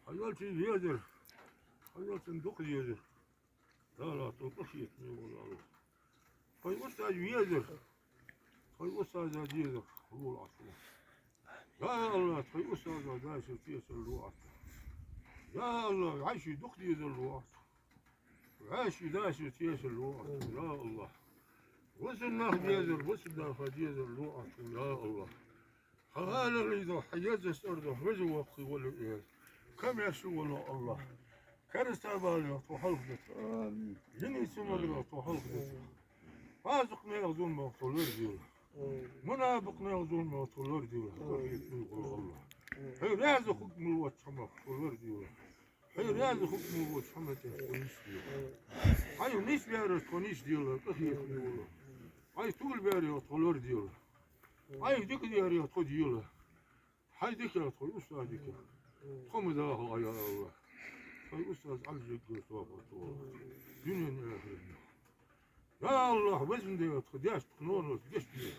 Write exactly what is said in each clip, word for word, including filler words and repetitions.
Хьа йолча везар, хьа йолчун дукха дезар. Дала тхо къахетаме вола АллахӀ. Тхоай устаз везар, тхоай устаза дезар лолахь тхо. Я АллахӀ, тхоай устаза дашар тешар лолахь тхо. Я АллахӀ, вӀаший дукха дезар лолахь тхо. ВӀаший дашар тешар лолахь тхо, я АллахӀ. Бусалба наха дезар, бусалба наха дезар лолахь тхо, я АллахӀ. Хьа гӀаларах, хьа езача цӀерах веза-воккха вола Эла, комаьрша вола АллахӀ. Керастий балех тхо хьалхадета. Амин. Динца магех тхо хьалхадета. Фасикъ наьха зуламах тхо лораделахь. Амин. Мунапикъ наьха зуламах тхо лораделахь. Амин. Къахетаме вола АллахӀ. Амин. Хьо раьза хургволча хӀамах тхо лораделахь. Хьо раьза хургволча хӀаман тӀа тхо нийсделахь. Хьайх нийсбаьрех тхо нийсделахь, къахетаме вола. Хьайх тувлабаьрех тхо лораделахь. Хьайх дика даьрех тхо делахь. Хьай диках тхоай устаза дика. Тхо ма дахалахь, я АллахӀ. Тхоай устаз Ӏалжеггара тоабе тхо. Дунен, ахарат. Я АллахӀ, везан Даьла, тха даьшта, тха ноаношта гешт де.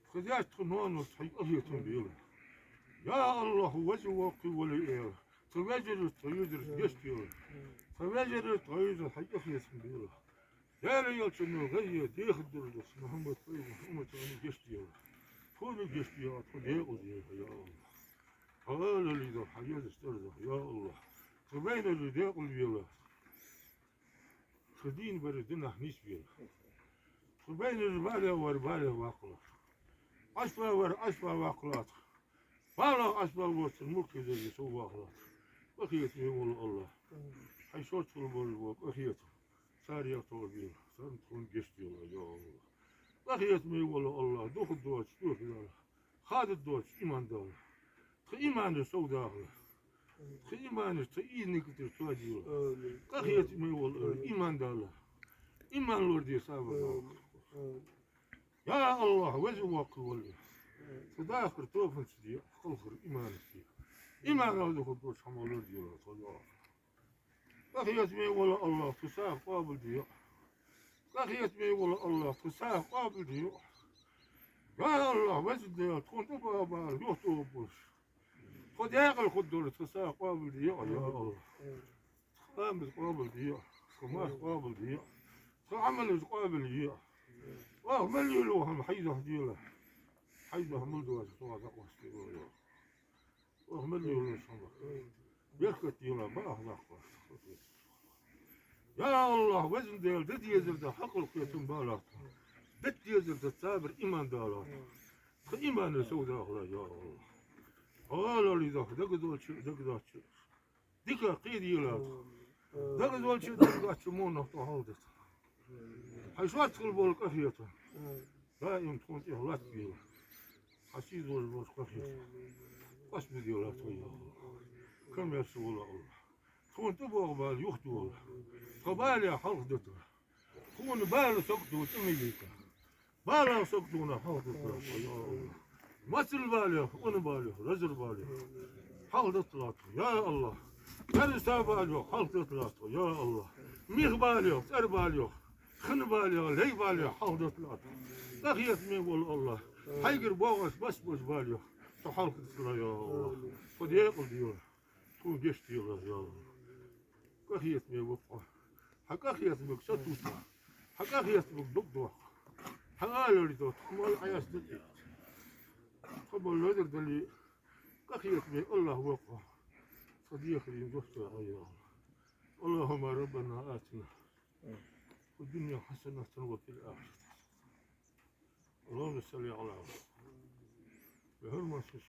Тха даьшта, тха ноаношта хьай къахетам белахь. Я АллахӀ, веза-воккха вола Эла, тха вежарашта, тха йижарашта гешт делахь. Тха вежарашта, тха йижарашта хьай къахетам белахь. Даьла Элчано гӀайе дехар дургдоацаш Мухьаммад пайхамара умматах гешт делахь. Тхона гешт делахь, тхо декъала делахь, я АллахӀ. Хьа гӀаларах, хьа езача цӀерах, я АллахӀ. Тха байнараш декъала велахь. Тха дийна бараш динах нийсбелахь. Тха байнараш балех вар балех ваккхалахь. Ӏаьсабаь вар Ӏаьсабаь ваккхалахь. БалагӀа Ӏаьсабаь воацар мулк езарга совбаккхалахь. Къахетаме вола АллахӀ. Хьай шортта хила болаш бола къахетам царех тхога белахь. Царна тхона гешт делахь, я АллахӀ. Къахетаме вола АллахӀ, духаргдоацача тӀехьа далахь. Хадаргдоацача иман далахь. Тха иманаш совдахалахь. Тха иманаш тха ийзанга тӀера тоаделахь. Амин. Къахетаме вола АллахӀ, иман далахь. Иман лораде сабар далахь. Амин. Я АллахӀ, веза-воккха вола Эла, тха дахар тоабанца де, кхалхар иманца де. Иманах духаргдоацача хӀамах лораделахь тхо, я АллахӀ. Къахетаме вола АллахӀ, тха сагӀа къоабалде. Къахетаме вола АллахӀ, тха сагӀа къоабалде. Я АллахӀ, везан Даьла, тхона тӀабоагӀа бала юхатоха болаш, тхо декъала хургдолаш тха сагӀа къоабалде, я АллахӀ. Тха ламаз къоабалде, тха марха къоабалде, тха Ӏамалаш къоабалъе. Оаха мел леладу хӀама хьай духьа делахь. Хьай духьа мел доацар тхога дӀакъоастаде, я АллахӀ. Оаха мел леладу хӀама беркат делахь, бакъахьа даккха. Я АллахӀ, везан Даьла, де дезар да хьакъал, кхетам балахь тхона. Де дезар да сабар, иман далахь тхона. Тха иманаш совдахалахь, я АллахӀ. Хьо гӀаларах, дагадоацача, дагадоацача диках кхеделахь тхо. Дагадоацача, дагадоацача вонах тхо хьалхадеталахь. Хьай шортта хила бола къахетам даим тхона тӀехьа латтабелахь. Хьа сий долаш болча къахетамах къоастабе делахь тхо, я АллахӀ. Комаьрша вола АллахӀ, тхона тӀабоагӀа бала юхатохалахь. Тха балех хьалхадеталахь. Тхона бала саготдола тӀемалийта. Балех саготдола хьалхадеталахь тхо, я АллахӀ. Моцал балех, ун балех, разар балех хьалхадеталахь тхо, я АллахӀ. Керастий балех хьалхадеталахь тхо, я АллахӀ. Миха балех, цӀера балех, хин балех, лай балех хьалхадеталахь тхо. Къахетаме вола АллахӀ, хьайгара боагӀаш бос болча балех тхо хьалхадеталахь, я АллахӀ. Тхо декъала делахь. Тхона гешт делахь, я АллахӀ. Къахетаме ва Хьо. Хьа къахетамага сатувсалахь. Хьа къахетамага дог доаккхалахь. Хьа алалуш дола тхо мел Ӏаьсса дитта, тхо мел лазар дале, къахетаме АллахӀ ва Хьо. Тха дехараш доссадолда, я АллахӀ. اللهم ربنا آتنا في الدنيا حسنة وفي الآخرة حسنة. اللهم صل على محمد. بحرمة